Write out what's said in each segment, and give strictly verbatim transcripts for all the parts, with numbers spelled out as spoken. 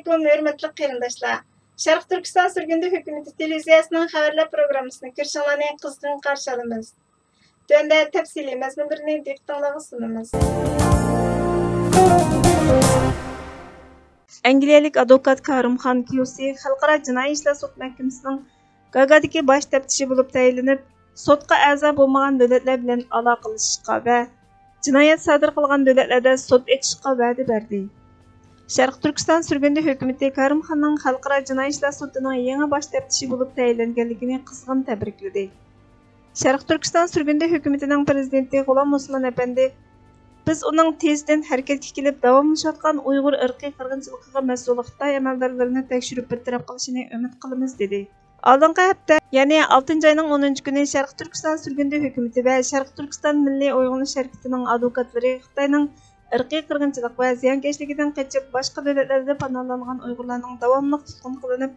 ئەلەيكۇم، ھۆرمەتلىك قېرىنداشلار! شەرقىي تۈركىستان سۈرگۈندە ھۆكۈمىتى تېلېۋىزىيەسىنىڭ خەۋەرلەر پروگراممىسىنى كۆرۈشۈڭلارنى قىزغىن قارشى ئالىمىز. تۆۋەندە تەپسىلىي مەزمۇنلىرىنى دىققىتىڭلارغا سۇنىمىز. ئەنگلىيەلىك ئادۋوكات كارىم خان كيۇسى خەلقئارا جىنايى ئىشلار سوت مەھكىمىسىنىڭ گاگادىكى باش تەپتىشى بولۇپ تەيىنلىنىپ، سوتقا ئەزا بولمىغان دۆلەتلەر بىلەن ئالاقىلىشىشقا ۋە جىنايەت سادىر قىلغان دۆلەتلەردە سوت ئېچىشقا ۋەدە بەردى. شەرقىي تۈركىستان سۈرگۈندە ھۆكۈمىتى كارىم خاننىڭ خەلقئارا جىنايى ئىشلار سوتىنىڭ يېڭى باش تەپتىشى بولۇپ تەيىنلەنگەنلىكىنى قىزغىن تەبرىكلىدى. شەرقىي تۈركىستان سۈرگۈندە ھۆكۈمىتىنىڭ پىرېزىدېنتى غۇلام ئوسمان ئەپەندى، بىز ئۇنىڭ تېزدىن ھەرىكەتكە كېلىپ، داۋاملىشىۋاتقان ئۇيغۇر ئىرقىي قىرغىنچىلىقىغا مەسئۇل خىتاي ئەمەلدارلىرىنى تەكشۈرۈپ بىر تەرەپ قىلىشىنى ئۈمىد قىلىمىز، دېدى. ئالدىنقى ھەپتە، يەنى ئالتىنچى ئاينىڭ ئونىنچى كۈنى شەرقىي تۈركىستان سۈرگۈندە ھۆكۈمىتى ۋە شەرقىي تۈركىستان مىللىي ئويغىنىش ھەرىكىتىنىڭ ئادۋوكاتلىرى خىتاينىڭ ئىرقىي قىرغىنچىلىق ۋە زىيانكەشلىكىدىن قېچىپ، باشقا دۆلەتلەردە پاناھلانغان ئۇيغۇرلارنىڭ داۋاملىق تۇتقۇن قىلىنىپ،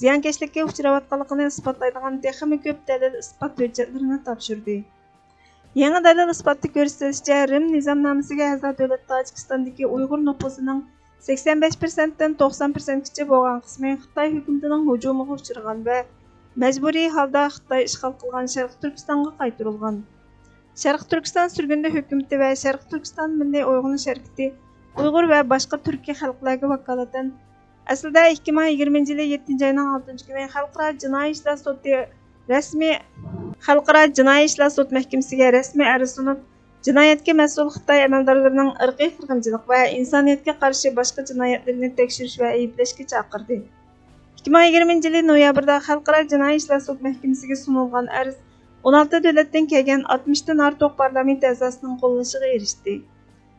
زىيانكەشلىككە ئۇچراۋاتقانلىقىنى ئىسپاتلايدىغان تېخىمۇ كۆپ دەلىل-ئىسپات ھۆججەتلىرىنى تاپشۇردى. يېڭى دەلىل-ئىسپاتتا كۆرسىتىلىشىچە، رىم نىزامنامىسىگە ئەزا دۆلەت تاجىكىستاندىكى ئۇيغۇر نوپۇسىنىڭ سەكسەن بەش پىرسەنتتىن توقسان پىرسەنتكىچە بولغان قىسمى خىتاي ھۆكۈمىتىنىڭ ھۇجۇمىغا ئۇچرىغان ۋە مەجبۇرىي ھالدا خىتاي ئىشغال قىلغان شەرقىي تۈركىستانغا قايتۇرۇلغان. شەرقىي تۈركىستان سۈرگۈندە ھۆكۈمىتى ۋە شەرقىي تۈركىستان مىللىي ئويغىنىش ھەرىكىتى ئۇيغۇر ۋە باشقا تۈركىي خەلقلەرگە ۋاكالىتەن، ئەسلىدە ئىككى مىڭ يىگىرمىنچى يىلى يەتتىنچى ئاينىڭ ئالتىنچى كۈنى خەلقئارا جىنايى ئىشلار سوتى رەسمىي، خەلقئارا جىنايى ئىشلار سوت مەھكىمىسىگە رەسمىي ئەرز سۇنۇپ، جىنايەتكە مەسئۇل خىتاي ئەمەلدارلىرىنىڭ ئىرقىي قىرغىنچىلىق ۋە ئىنسانىيەتكە قارشى باشقا جىنايەتلىرىنى تەكشۈرۈش ۋە ئەيىبلەشكە چاقىردى. ئىككى مىڭ يىگىرمىنچى يىلى نويابىردا خەلقئارا جىنايى ئىشلار سوت مەھكىمىسىگە سۇنۇلغان ئەرز ئون ئالتە دۆلەتتىن كەلگەن ئاتمىشتىن ئارتۇق پارلامېنت ئەزاسىنىڭ قوللىشىغا ئېرىشتى.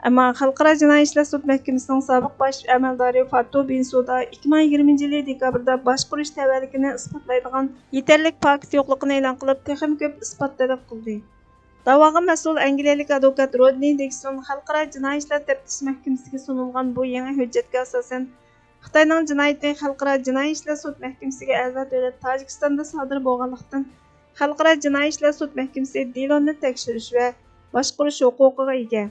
ئەمما خەلقئارا جىنايى ئىشلار سوت مەھكىمىسىنىڭ سابىق باش ئەمەلدارى فاتو بېنسۇدا ئىككى مىڭ يىگىرمىنچى يىلى دېكابىردا باشقۇرۇش تەۋەلىكىنى ئىسپاتلايدىغان يېتەرلىك پاكىت يوقلۇقىنى ئېلان قىلىپ، تېخىمۇ كۆپ ئىسپات تەلەپ قىلدى. داۋاغا مەسئۇل ئەنگلىيەلىك ئادۋوكات رودنى دىگسون خەلقئارا جىنايى ئىشلار تەپتىش مەھكىمىسىگە سۇنۇلغان بۇ يېڭى ھۆججەتكە ئاساسەن، خىتاينىڭ جىنايىتى خەلقئارا جىنايى ئىشلار سوت مەھكىمىسىگە ئەزا دۆلەت تاجىكىستاندا سادىر بولغانلىقتىن، خەلقئارا جىنايى ئىشلار سوت مەھكىمىسى دېلوننى تەكشۈرۈش ۋە باشقۇرۇش ھوقۇقىغا ئىگە.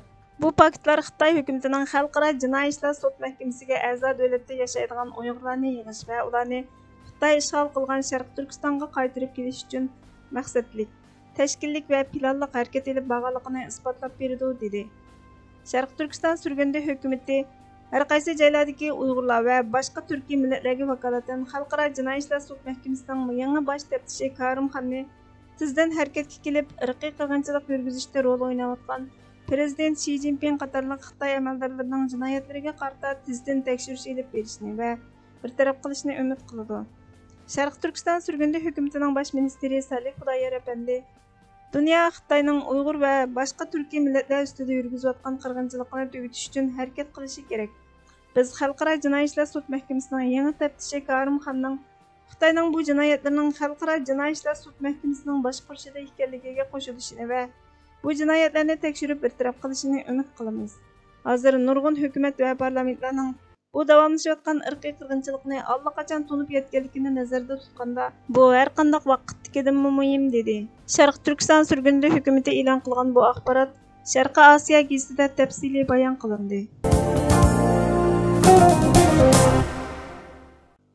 بۇ پاكىتلار خىتاي ھۆكۈمىتىنىڭ خەلقئارا جىنايى ئىشلار سوت مەھكىمىسىگە ئەزا دۆلەتتە ياشايدىغان ئۇيغۇرلارنى يىغىش ۋە ئۇلارنى خىتاي ئىشغال قىلغان شەرقىي تۈركىستانغا قايتۇرۇپ كېلىش ئۈچۈن مەقسەتلىك، تەشكىللىك ۋە پىلانلىق ھەرىكەت ئېلىپ بارغانلىقىنى ئىسپاتلاپ بېرىدۇ، دېدى. شەرقىي تۈركىستان سۈرگۈندە ھۆكۈمىتى ھەر قايسى جايلاردىكى ئۇيغۇرلار ۋە باشقا تۈركىي مىللەتلەرگە ۋاكالىتەن خەلقئارا جىنايى ئىشلار سوت مەھكىمىسىنىڭ يېڭى باش تەپتىشى كارىم خاننى تېزدىن ھەرىكەتكە كېلىپ، ئىرقىي قىرغىنچىلىق يۈرگۈزۈشتە رول ئويناۋاتقان پىرېزىدېنت شى جىنپىڭ قاتارلىق خىتاي ئەمەلدارلىرىنىڭ جىنايەتلىرىگە قارىتا تېزدىن تەكشۈرۈش ئېلىپ بېرىشنى ۋە بىر تەرەپ قىلىشنى ئۈمىد قىلىدۇ. شەرقىي تۈركىستان سۈرگۈندە ھۆكۈمىتىنىڭ باش مىنىستىرى سالىھ خۇدايار ئەپەندى، دۇنيا خىتاينىڭ ئۇيغۇر ۋە باشقا تۈركىي مىللەتلەر ئۈستىدە يۈرگۈزۈۋاتقان قىرغىنچىلىقىنى تۈگىتىش ئۈچۈن ھەرىكەت قىلىشى كېرەك. بىز خەلقئارا جىنايى ئىشلار سوت مەھكىمىسىنىڭ يېڭى تەپتىشى كارىم خاننىڭ خىتاينىڭ بۇ جىنايەتلىرىنىڭ خەلقئارا جىنايى ئىشلار سوت مەھكىمىسىنىڭ باشقۇرۇشىدا ئىكەنلىكىگە قوشۇلۇشىنى ۋە بۇ جىنايەتلەرنى تەكشۈرۈپ بىر تەرەپ قىلىشىنى ئۈمىد قىلىمىز. ھازىر نۇرغۇن ھۆكۈمەت ۋە پارلامېنتلارنىڭ بۇ داۋاملىشىۋاتقان ئىرقىي قىرغىنچىلىقنى ئاللىقاچان تونۇپ يەتكەنلىكىنى نەزەردە تۇتقاندا، بۇ ھەرقانداق ۋاقىتتىكىدىنمۇ مۇھىم، دېدى. شەرقىي تۈركىستان سۈرگۈندە ھۆكۈمىتى ئېلان قىلغان بۇ ئاخبارات شەرقىي ئاسىيا گېزىتىدە تەپسىلىي بايان قىلىندى.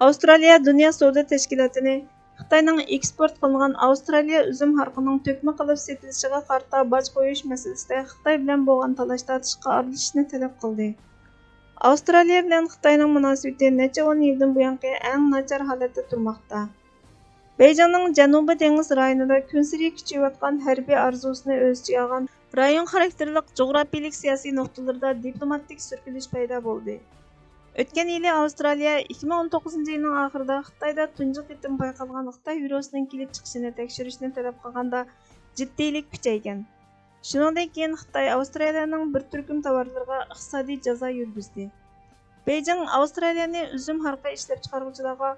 ئاۋسترالىيە دۇنيا سودا تەشكىلاتىنى خىتاينىڭ ئېكسپورت قىلىنغان ئاۋسترالىيە ئۈزۈم ھارىقىنىڭ تۆكمە قىلىپ سېتىلىشىغا قارىتا باج قويۇش مەسىلىسىدە خىتاي بىلەن بولغان تالاش-تارتىشقا ئارىلىشىشنى تەلەپ قىلدى. ئاۋسترالىيە بىلەن خىتاينىڭ مۇناسىۋىتى نەچچە ئون يىلدىن بۇيانقى ئەڭ ناچار ھالەتتە تۇرماقتا. بېيجىڭنىڭ جەنۇبىي دېڭىز رايونىدا كۈنسېرى كۈچىيىۋاتقان ھەربىي ئارزۇسىنى ئۆز ئىچىگە ئالغان رايون خاراكتېرلىق جۇغراپىيىلىك سىياسىي نۇقتىلىرىدا دىپلوماتىك سۈركىلىش پەيدا بولدى. ئۆتكەن يىلى ئاۋسترالىيە ئىككى مىڭ ئون توققۇزىنچى يىلنىڭ ئاخىرىدا خىتايدا تۇنجى قېتىم بايقالغان خىتاي ۋىرۇسىنىڭ كېلىپ چىقىشىنى تەكشۈرۈشنى تەلەپ قىلغاندا جىددىيلىك كۈچەيگەن. شۇنىڭدىن كېيىن خىتاي ئاۋسترالىيەنىڭ بىر تۈركۈم تاۋارلىرىغا ئىقتىسادىي جازا يۈرگۈزدى. بېيجىڭ ئاۋسترالىيەنى ئۈزۈم ھارىقى ئىشلەپچىقارغۇچىلارغا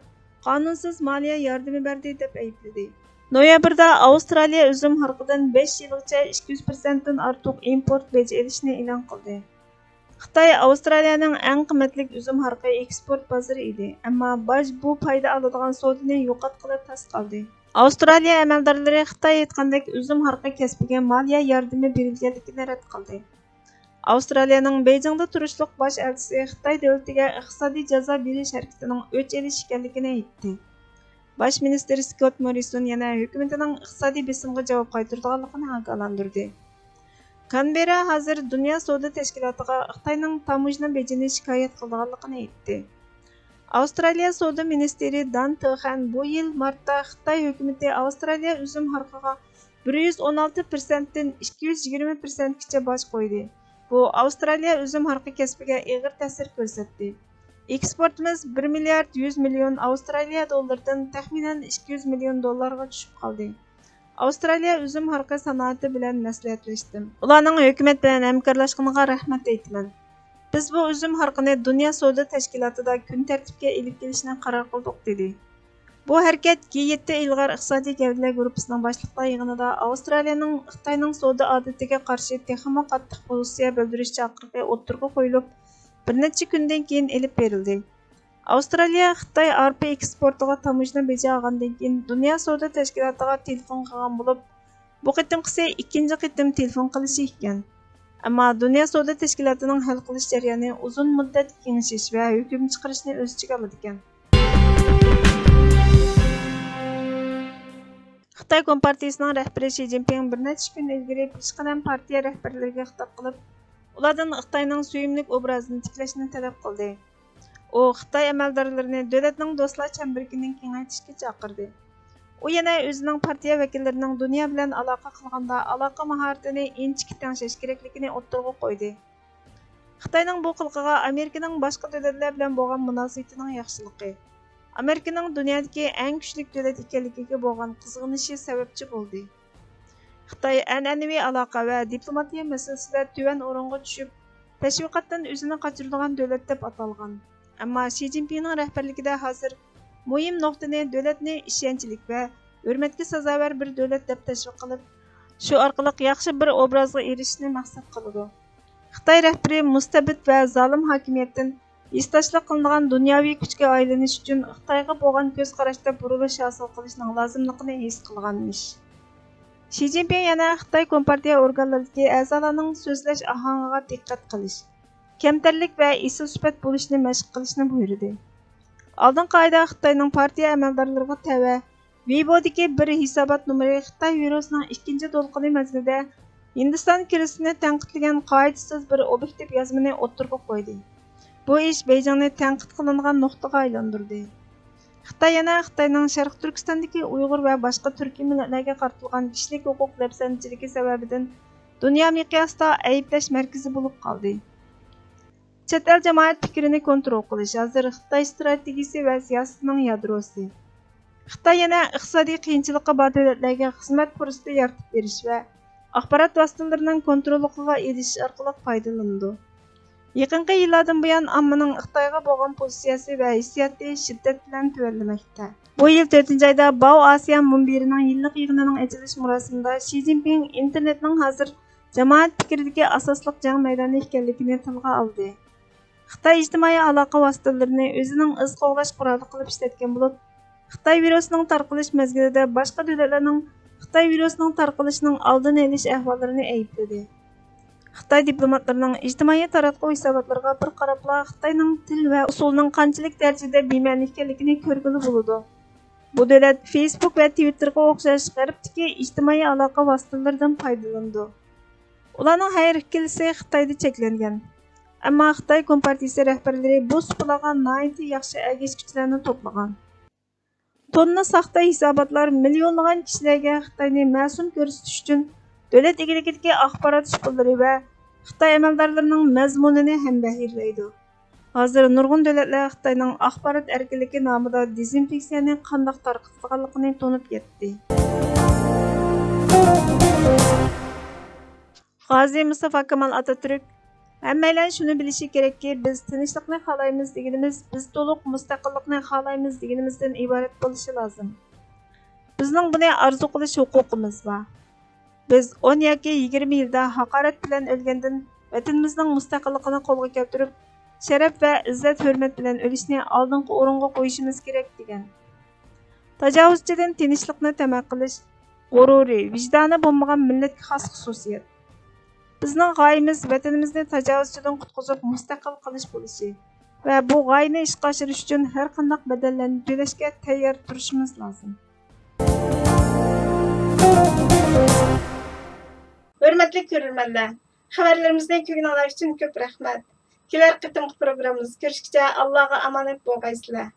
قانۇنسىز مالىيە ياردىمى بەردى دەپ ئەيىبلىدى. نويابىردا ئاۋسترالىيە ئۈزۈم ھارىقىدىن بەش يىلغىچە ئىككى يۈز پىرسەنتتىن ئارتۇق ئىمپورت بېجى ئېلىشنى ئېلان قىلدى. خىتاي ئاۋسترالىيەنىڭ ئەڭ قىممەتلىك ئۈزۈم ھارىقى ئېكسپورت بازىرى ئىدى، ئەمما باج بۇ پايدا ئالىدىغان سودىنى يوقاتقىلى تاس قالدى. ئاۋسترالىيە ئەمەلدارلىرى خىتاي ئېيتقاندەك ئۈزۈم ھارىقى كەسپىگە مالىيە ياردىمى بېرىلگەنلىكىنى رەت قىلدى. ئاۋسترالىيەنىڭ بېيجىڭدا تۇرۇشلۇق باش ئەلچىسى خىتاي دۆلىتىگە ئىقتىسادىي جازا بېرىش ھەرىكىتىنىڭ ئۆچ ئېلىش ئىكەنلىكىنى ئېيتتى. باش مىنىستىر سكوت موررىسون يەنە ھۆكۈمىتىنىڭ ئىقتىسادىي بېسىمغا جاۋاب قايتۇرىدىغانلىقىنى ئاگاھلاندۇردى. كانبېررا ھازىر دۇنيا سودا تەشكىلاتىغا خىتاينىڭ تاموژنا بېجىنى شىكايەت قىلىدىغانلىقىنى ئېيتتى. ئاۋسترالىيە سودا مىنىستىرى دان تېخەن بۇ يىل مارتتا خىتاي ھۆكۈمىتى ئاۋسترالىيە ئۈزۈم ھارىقىغا بىر يۈز ئون ئالتە پىرسەنتتىن ئىككى يۈز يىگىرمە پىرسەنتكىچە باج قويدى. بۇ ئاۋسترالىيە ئۈزۈم ھارىقى كەسپىگە ئېغىر تەسىر كۆرسەتتى. ئېكسپورتىمىز بىر مىليارد يۈز مىليون ئاۋسترالىيە دوللىرىدىن تەخمىنەن ئىككى يۈز مىليون دوللارغا چۈشۈپ قالدى. ئاۋسترالىيە ئۈزۈم ھارىقى سانائىتى بىلەن مەسلىھەتلەشتىم. ئۇلارنىڭ ھۆكۈمەت بىلەن ھەمكارلاشقىنىغا رەھمەت ئېيتىمەن. بىز بۇ ئۈزۈم ھارىقىنى دۇنيا سودا تەشكىلاتىدا كۈن تەرتىپكە ئېلىپ كېلىشنى قارار قىلدۇق، دېدى. بۇ ھەرىكەت جى يەتتە ئىلغار ئىقتىسادىي گەۋدىلەر گۇرۇپپىسىنىڭ باشلىقلار يىغىنىدا ئاۋسترالىيەنىڭ خىتاينىڭ سودا ئادىتىگە قارشى تېخىمۇ قاتتىق پوزىتسىيە بىلدۈرۈش چاقىرىقى ئوتتۇرىغا قويۇلۇپ، بىر نەچچە كۈندىن كېيىن ئېلىپ بېرىلدى. ئاۋسترالىيە خىتاي ئارپا ئېكسپورتىغا تاموژنا بېجى ئالغاندىن كېيىن، دۇنيا سودا تەشكىلاتىغا تېلېفون قىلغان بولۇپ، بۇ قېتىمقىسى ئىككىنچى قېتىم تېلېفون قىلىشى ئىكەن. ئەمما دۇنيا سودا تەشكىلاتىنىڭ ھەل قىلىش جەريانى ئۇزۇن مۇددەت كېڭىشىش ۋە ھۆكۈم چىقىرىشنى ئۆز ئىچىگە ئالىدىكەن. خىتاي كومپارتىيىسىنىڭ رەھبىرى شى جىنپىڭ بىر نەچچە كۈن ئىلگىرى پېشقەدەم پارتىيە رەھبەرلىرىگە خىتاب قىلىپ، ئۇلاردىن خىتاينىڭ سۆيۈملۈك ئوبرازىنى تىكلەشنى تەلەپ قىلدى. ئۇ خىتاي ئەمەلدارلىرىنى دۆلەتنىڭ دوستلار چەمبىرىكىنى كېڭەيتىشكە چاقىردى. ئۇ يەنە ئۆزىنىڭ پارتىيە ۋەكىللىرىنىڭ دۇنيا بىلەن ئالاقە قىلغاندا ئالاقە ماھارىتىنى ئىنچىكە تەڭشەش كېرەكلىكىنى ئوتتۇرىغا قويدى. خىتاينىڭ بۇ قىلىقىغا ئامېرىكىنىڭ باشقا دۆلەتلەر بىلەن بولغان مۇناسىۋىتىنىڭ ياخشىلىقى، ئامېرىكىنىڭ دۇنيادىكى ئەڭ كۈچلۈك دۆلەت ئىكەنلىكىگە بولغان قىزغىنىشى سەۋەبچى بولدى. خىتاي ئەنئەنىۋى ئالاقە ۋە دىپلوماتىيە مەسىلىسىدە تۆۋەن ئورۇنغا چۈشۈپ، تەشۋىقاتتىن ئۆزىنى قاچۇرىدىغان دۆلەت دەپ ئاتالغان. ئەمما شى جىنپىڭنىڭ رەھبەرلىكىدە ھازىر مۇھىم نۇقتىنى دۆلەتنى ئىشەنچلىك ۋە ھۆرمەتكە سازاۋەر بىر دۆلەت دەپ تەشۋىق قىلىپ، شۇ ئارقىلىق ياخشى بىر ئوبرازغا ئېرىشىشنى مەقسەت قىلىدۇ. خىتاي رەھبىرى مۇستەبىت ۋە زالىم ھاكىمىيەتتىن ھېسداشلىق قىلىنىدىغان دۇنياۋى كۈچكە ئايلىنىش ئۈچۈن خىتايغا بولغان كۆز قاراشتا بۇرۇلۇش ھاسىل قىلىشنىڭ لازىملىقىنى ھېس قىلغانمىش. شى جىنپىڭ يەنە خىتاي كومپارتىيە ئورگانلىرىدىكى ئەزالارنىڭ سۆزلەش ئاھاڭىغا دىققەت قىلىش، كەمتەرلىك ۋە ئېسىل سۈپەت بولۇشنى مەشىق قىلىشنى بۇيرۇدى. ئالدىنقى ئايدا خىتاينىڭ پارتىيە ئەمەلدارلىرىغا تەۋە ۋېيبودىكى بىر ھېسابات نومۇرى خىتاي ۋىرۇسىنىڭ ئىككىنچى دولقۇنى مەزگىلىدە ھىندىستان كىرىزىسىنى تەنقىدلىگەن قائىدىسىز بىر ئوبيېكتىپ يازمىنى ئوتتۇرىغا قويدى. بۇ ئىش بېيجىڭنى تەنقىد قىلىنغان نۇقتىغا ئايلاندۇردى. خىتاي يەنە خىتاينىڭ شەرقىي تۈركىستاندىكى ئۇيغۇر ۋە باشقا تۈركىي مىللەتلەرگە قارىتىلغان كىشىلىك ھوقۇق دەپسەندىچىلىكى سەۋەبىدىن دۇنيا مىقياسىدا ئەيىبلەش مەركىزى بولۇپ قالدى. چەت ئەل جامائەت پىكرىنى كونترول قىلىش ھازىر خىتاي ئىستراتېگىيىسى ۋە سىياسىتىنىڭ يادروسى. خىتاي يەنە ئىقتىسادىي قىيىنچىلىقى بار دۆلەتلەرگە خىزمەت پۇرسىتى يارىتىپ بېرىش ۋە ئاخبارات ۋاسىتىلىرىنىڭ كونتروللۇقىغا ئېرىشىش ئارقىلىق پايدىلىنىدۇ. يېقىنقى يىللاردىن بۇيان، ئاممىنىڭ خىتايغا بولغان پوزىتسىيەسى ۋە ھېسسىياتى شىددەت بىلەن تۆۋەنلىمەكتە. بۇ يىل تۆتىنچى ئايدا باۋ ئاسىيا مۇنبىرىنىڭ يىللىق يىغىنىنىڭ ئېچىلىش مۇراسىمىدا شى جىنپىڭ ئىنتېرنېتنىڭ ھازىر جامائەت پىكرىدىكى ئاساسلىق جەڭ مەيدانى ئىكەنلىكىنى تىلغا ئالدى. خىتاي ئىجتىمائىي ئالاقە ۋاسىتىلىرىنى ئۆزىنىڭ ئىز قوغلاش قورالى قىلىپ ئىشلەتكەن بولۇپ، خىتاي ۋىرۇسىنىڭ تارقىلىش مەزگىلىدە باشقا دۆلەتلەرنىڭ خىتاي ۋىرۇسىنىڭ تارقىلىشىنىڭ ئالدىنى ئېلىش ئەھۋاللىرىنى ئەيىبلىدى. خىتاي دىپلوماتلىرىنىڭ ئىجتىمائىي تاراتقۇ ھېساباتلىرىغا بىر قاراپلا، خىتاينىڭ تىل ۋە ئۇسۇلىنىڭ قانچىلىك دەرىجىدە بىمەنە ئىكەنلىكىنى كۆرگىلى بولىدۇ. بۇ دۆلەت فېيسبۇك ۋە تىۋىتتېرغا ئوخشاش غەربتىكى ئىجتىمائىي ئالاقە ۋاسىتىلىرىدىن پايدىلىنىدۇ. ئۇلارنىڭ ھەر ئىككىلىسى خىتايدا چەكلەنگەن. ئەمما خىتاي كومپارتىيىسى رەھبەرلىرى بۇ سۇپىلارغا ناھايىتى ياخشى ئەگەشكۈچىلەرنى توپلىغان. توننا ساختا ھېساباتلار مىليونلىغان كىشىلەرگە خىتاينى مەسۇم كۆرسىتىش ئۈچۈن دۆلەت ئىگىلىكىدىكى ئاخبارات سۇپىلىرى ۋە خىتاي ئەمەلدارلىرىنىڭ مەزمۇنىنى ھەمبەھىرلەيدۇ. ھازىر نۇرغۇن دۆلەتلەر خىتاينىڭ ئاخبارات ئەركىنلىكى نامىدا دېزىنفېكسىيەنى قانداق تارقىتىدىغانلىقىنى تونۇپ يەتتى. غازى مۇستافا كامال ئاتاتۈرك، ھەممەيلەن شۇنى بىلىشى كېرەككى، بىز تىنچلىقنى خالايمىز دېگىنىمىز، بىز تولۇق مۇستەقىللىقنى خالايمىز دېگىنىمىزدىن ئىبارەت بولۇشى لازىم. بىزنىڭ بۇنى ئارزۇ قىلىش ھوقۇقىمىز بار. بىز ئون ياكى يىگىرمە يىلدا ھاقارەت بىلەن ئۆلگەندىن، ۋەتىنىمىزنىڭ مۇستەقىللىقىنى قولغا كەلتۈرۈپ، شەرەپ ۋە ئىززەت-ھۆرمەت بىلەن ئۆلۈشنى ئالدىنقى ئورۇنغا قويۇشىمىز كېرەك، دېگەن. تاجاۋۇزچىدىن تىنچلىقنى تەمە قىلىش، غۇرۇرى، ۋىجدانى بولمىغان مىللەتكە خاس خۇسۇسىيەت. بىزنىڭ غايىمىز ۋەتىنىمىزنى تاجاۋۇزچىدىن قۇتقۇزۇپ، مۇستەقىل قىلىش بولۇشى ۋە بۇ غايىنى ئىشقا ئاشۇرۇش ئۈچۈن ھەر قانداق بەدەللەرنى تۆلەشكە تەييار تۇرۇشىمىز لازىم. ھۆرمەتلىك كۆرۈرمەنلەر، خەۋەرلىرىمىزنى كۆرگىنىڭلار ئۈچۈن كۆپ رەھمەت. كېلەر قېتىمقى پروگراممىمىزدا كۆرۈشكىچە ئاللاغا ئامانەت بولغايسىلەر.